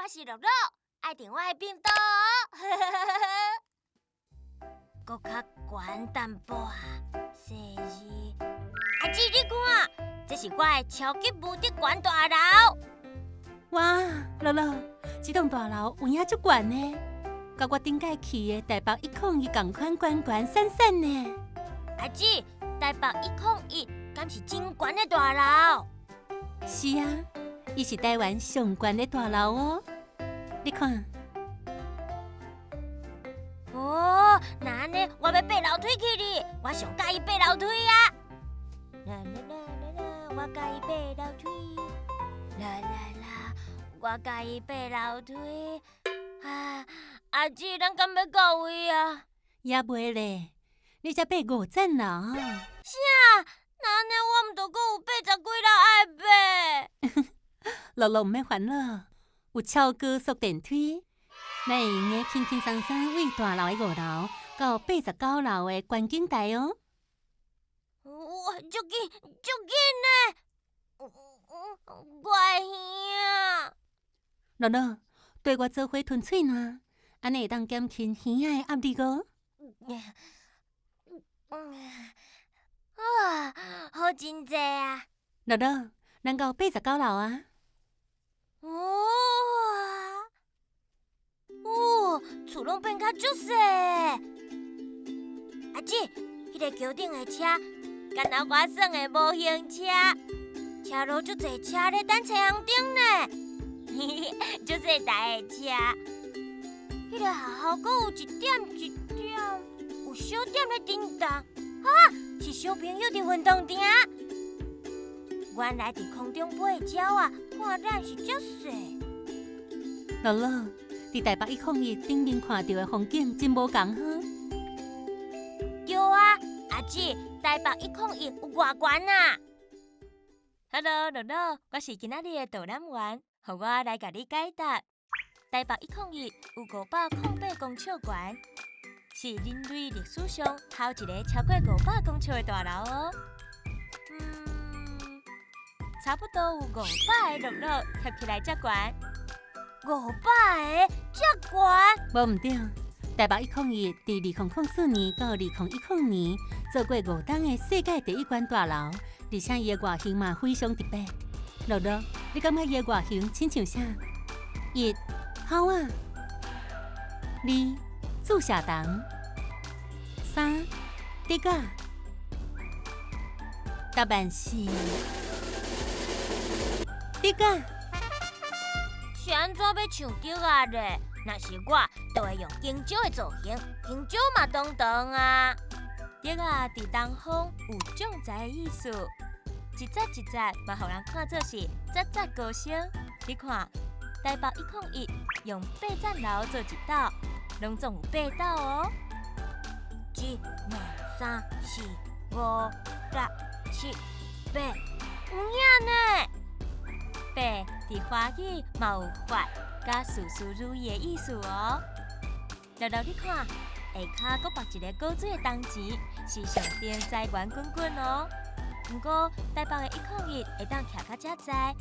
是樂樂，愛佇我的頻道。閣較懸淡薄仔，細字。阿姊，你看，這是我的超級無敵懸大樓。哇，樂樂，這棟大樓有影足懸呢，佮我頂擺去的台北一空一仝款懸懸閃閃呢。阿姊，台北一空一敢是真懸的大樓？是啊，伊是台灣上懸的大樓哦。你看。哦，那按呢，我欲爬樓梯去哩，我上佮意爬樓梯啊！啦啦啦啦啦，我佮意爬樓梯。啦啦啦，我佮意爬樓梯。啊，阿姊，咱敢欲到位啊？猶未咧，你才爬五層樓。啥？那按呢，我毋著閣有八十幾樓愛爬？樂樂毋免煩惱，有超高速電梯，咱會用得輕輕鬆鬆對大樓的五樓到89樓的觀景台哦。哇，足緊足緊的，我的耳仔。樂樂，綴我做伙吞喙瀾，按呢會當減輕耳仔的壓力哦。啊，好真濟啊！樂樂，咱到89樓啊！哦，哦，厝攏變較足細。阿姊，彼个橋頂的車，敢若我耍的模型車，車路足濟車咧等揣紅燈呢，嘿嘿，足細台的車。彼个學校閣有一點一點，有小點咧震動，啊，是小朋友佇運動場。原來佇空中飛的鳥仔，看咱是遮細。樂樂，佇台北一空一頂面看著的風景真無仝吼。對啊，阿姊，台北一空一有偌懸啊？Hello，樂樂，我是今仔日的導覽員，予我來共你解答。台北一空一有508公尺懸，是人類歷史上頭一个超過500公尺的大樓哦。差不多有五百个樂樂疊起來遮懸。五百个遮懸？無毋對，台北一空一佇2004年到2010年做過五冬的世界第一懸大樓，而且伊的外形嘛非常特別。樂樂，你感覺伊的外形親像啥？一，鱟仔；二，注射筒；三，竹仔。答案是竹仔。是按怎欲像竹仔咧？若是我，就會用香蕉的造型，香蕉嘛長長啊。竹仔佇東方有將才的意思，一節一節嘛，予人看做是節節高升。你看，台北一空一用八層樓做一斗，攏總有八斗哦。一、兩、三、四、五、六、七、八，有影呢。八佇華語嘛有發佮事事如意的意思哦。樂樂，你看，下跤閣縛一个古錐的銅錢，是象徵財源滾滾哦。毋過台北的一空一會當徛較遮在，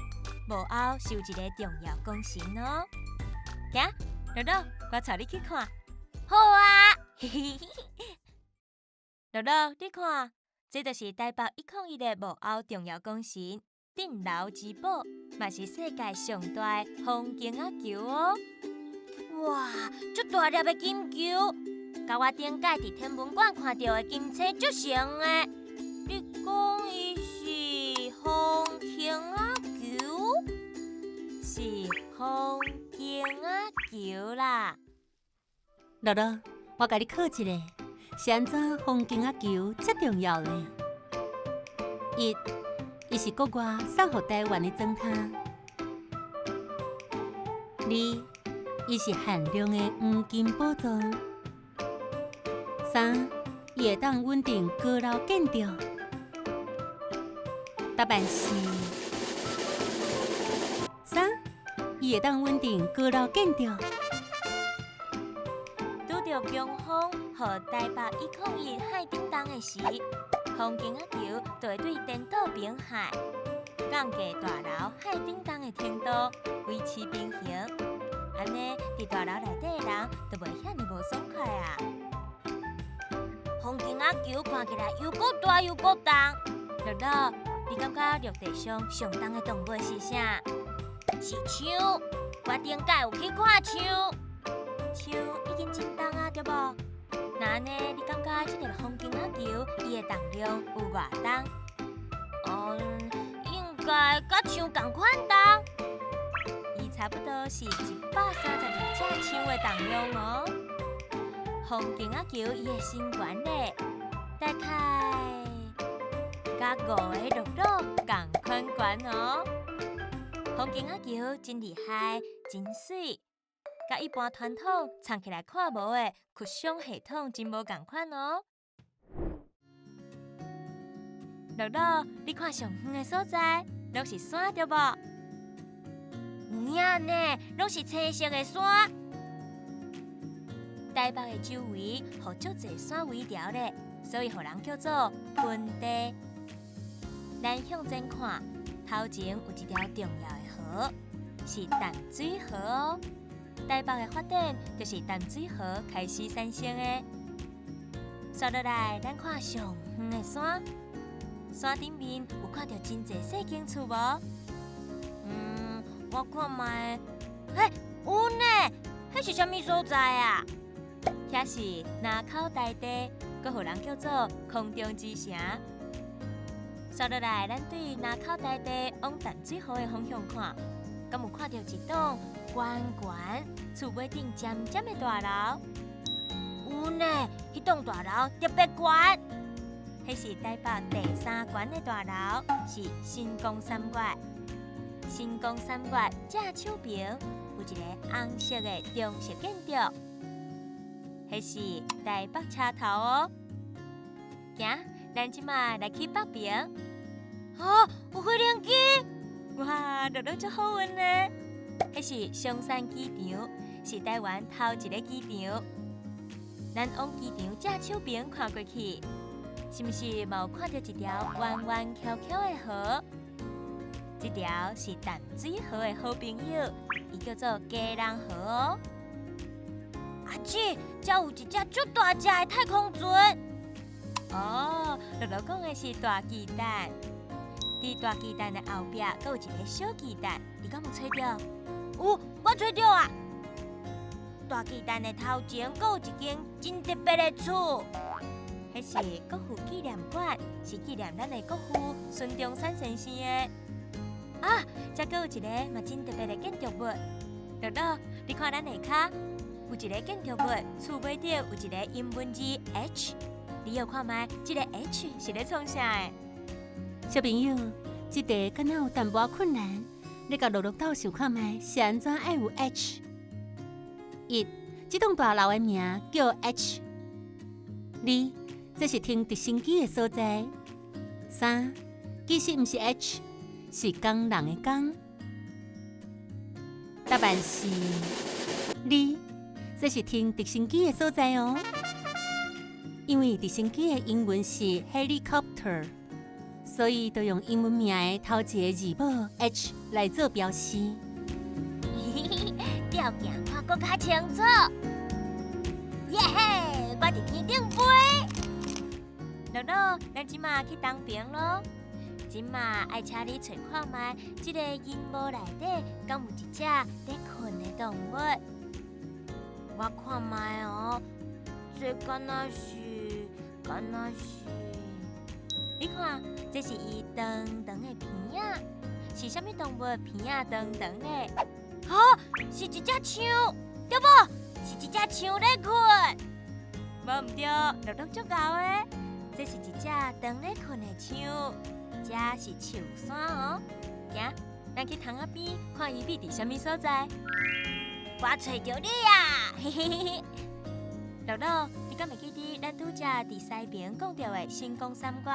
幕後是有一个重要功臣哦。行，樂樂，我帶你去看。好啊，嘿嘿嘿。樂樂，你看，這就是台北一空一的幕後重要功臣——鎮樓之寶，嘛是世界上大的風景仔球哦！哇，足大粒的金球，佮我頂擺佇天文館看著的金星足像的。你講伊是風景仔球？是風景仔球啦！樂樂，我共你考一下，是按怎風景仔球遮重要咧？一，伊是國外送予台灣的磚頭。二，伊是限量的黃金寶藏。三，伊會當穩定高樓建築。答案是三，伊會當穩定高樓建築。拄著強風予台北一空一海振動的時，風景仔球就會對顛倒平海，降低大樓海振動的程度，維持平衡。按呢，佇大樓內底的人就袂遐爾無爽快啊。風景仔球看起來又閣大又閣重。樂樂，你感覺陸地上上重的動物是啥？是象。我頂擺有去看象，象已經真重啊，對無？那按呢，你感覺這粒風景仔球伊的重量有偌重？嗯，應該佮象仝款重。伊差不多是132隻象的重量哦。風景仔球伊的身懸咧，大概佮五個樂樂仝款懸哦。風景仔球真厲害，真媠，佮一般傳統藏起來看無的曲鬆系統真無仝款哦。樂樂，你看上遠的所在，攏是山對無？有影呢，攏是青色的山。台北的周圍，予足濟山圍牢咧，所以予人叫做盆地。咱向前看，頭前有一條重要的河，是淡水河哦。台北的發展就是淡水河開始產生的。紲落來，咱看上遠的山，山頂面有看著真濟細間厝無？嗯，我看覓，嘿，有呢，彼是啥物所在啊？遐是林口大地，閣予人叫做空中之城。紲落來，咱對林口大地往淡水河的方向看，敢有看著一棟懸懸厝尾頂尖尖的大樓？有呢，彼棟大樓特別懸，彼是台北第三懸的大樓，是新光三越。新光三越正手爿有一个紅色的中式建築，彼是台北車頭哦。行，咱這馬來去北爿。啊，有飛行機！哇，樂樂足好運呢。彼是松山機場，是台灣頭一个機場。咱往機場正手爿看過去，是毋是嘛有看著一條彎彎曲曲的河？這條是淡水河的好朋友，伊叫做基隆河哦。阿姊，遮有一隻足大隻的太空船。哦，樂樂講的是大巨蛋。佇大巨蛋的後壁，閣有一个小巨蛋，你敢有揣著？有，我揣著啊！大巨蛋的頭前，閣有一間真特別的厝，彼是國父紀念館，是紀念咱的國父孫中山先生的。啊，遮閣有一个嘛真特別的建築物。樂樂，你看咱下跤有一个建築物，厝尾頂有一个英文字 H，你欲看覓？這个 H 是咧創啥的？小朋友，這題敢若有淡薄仔困難，你共樂樂鬥想看覓是按怎愛有 H？一，這棟大樓的名叫 H。二，這是停直升機的所在。三，其實毋是 H，是工人的工。答案是二，這是停直升機的所在哦。因為直升機的英文是 helicopter，所以就用英文名的頭一个字母 H 來做標示。照鏡看閣較清楚。耶嘿，我佇天頂飛。樂樂，咱這馬去東爿囉。這馬愛請你揣看覓，這个螢幕內底敢有一隻咧睏的動物？我看覓哦，這敢若是，敢若是。你看，這是伊長長的鼻仔，是啥物動物鼻仔長長的？啊，是一隻象，對無？是一隻象咧睏。無毋對，樂樂足𠢕的。這是一隻長咧睏的象，這是樹山哦。行，咱去窗仔邊看伊覕佇啥物所在。我揣著你啊！嘿嘿嘿嘿。樂樂，你敢會記得咱拄才佇西爿講著的新光三越？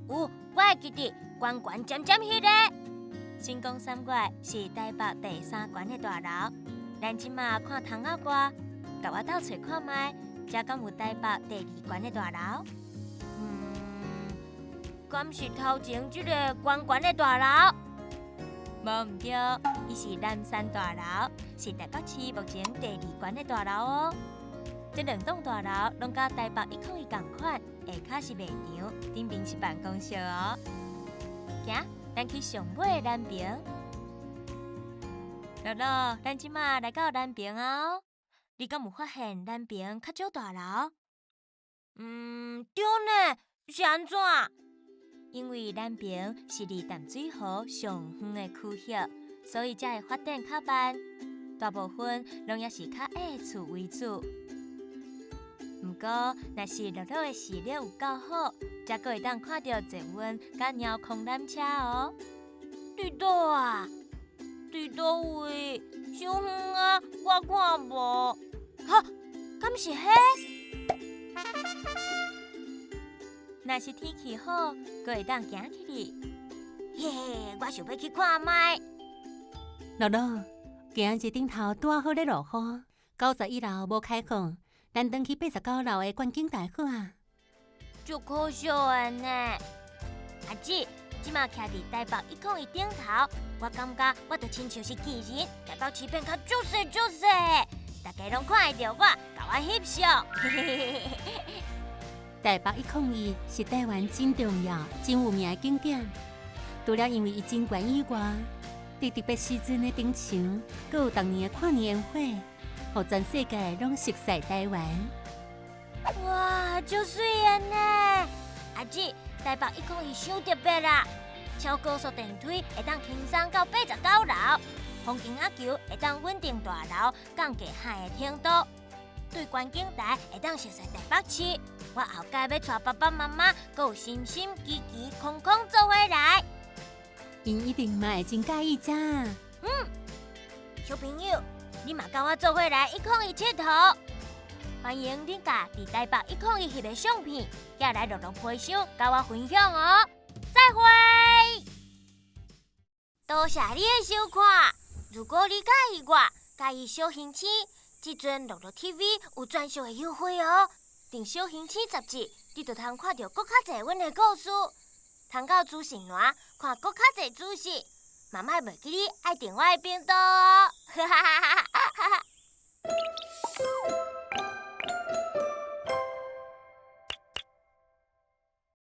有，我會記得，懸懸尖尖彼个。新光三越是台北第三懸的大樓。咱這馬看窗仔外，共我鬥揣看覓，遮敢有台北第二懸的大樓？嗯，敢是頭前這个懸懸的大樓？無毋對，伊是南山大樓，是台北市目前第二懸的大樓哦。這兩棟大樓攏佮台北101仝款，下跤是賣場，頂面是辦公室哦。行，咱去上尾的南平。樂樂，咱這馬來到南平啊哦。你敢有發現南平較少大樓？嗯，對呢，是按怎？因為南平是離淡水河上遠的區域，所以才會發展較慢。大部分攏猶是較矮的厝為主。毋過，若是樂樂的視力有夠好，才閣會當看著捷運佮貓空纜車哦。佇佗啊？佇佗位？傷遠啊，我看無。哈，敢是彼？若是天氣好，閣會當行起去。嘿嘿，我想欲去看覓。樂樂，今仔日頂頭拄好咧落雨，91樓無開放，咱轉去89樓的觀景台好啊。足可惜的呢。阿姊，這馬徛佇台北101頂頭，我感覺我就親像是巨人，台北市變較足細足細，大家攏看會著我，共我翕相。台北101是台灣真重要、真有名的景點。除了因為伊真懸以外，佇特別時陣的登場，閣有逐年的跨年煙火，予全世界攏熟悉台灣。哇，足媠的呢！阿姊，台北101傷特別啦，超高速電梯會當輕鬆到89樓，風景仔橋會當穩定大樓降低海的程度，對觀景台會當熟悉台北市。我後蓋欲帶爸爸媽媽，閣有心心、琪琪、空空做伙來。𪜶一定嘛會真佮意遮。嗯，小朋友，你嘛佮我做伙來101𨑨迌。歡迎恁共佇台北101翕的相片，寄來樂樂皮箱，佮我分享哦。再會。多謝你的收看。如果你佮意我，佮意小行星，這陣樂樂 TV 有專屬的優惠哦。訂小行星雜誌，你就通看著閣較濟阮的故事，通到資訊欄看閣較濟資訊。嘛莫袂記得愛訂我的頻道哦。哈哈哈哈。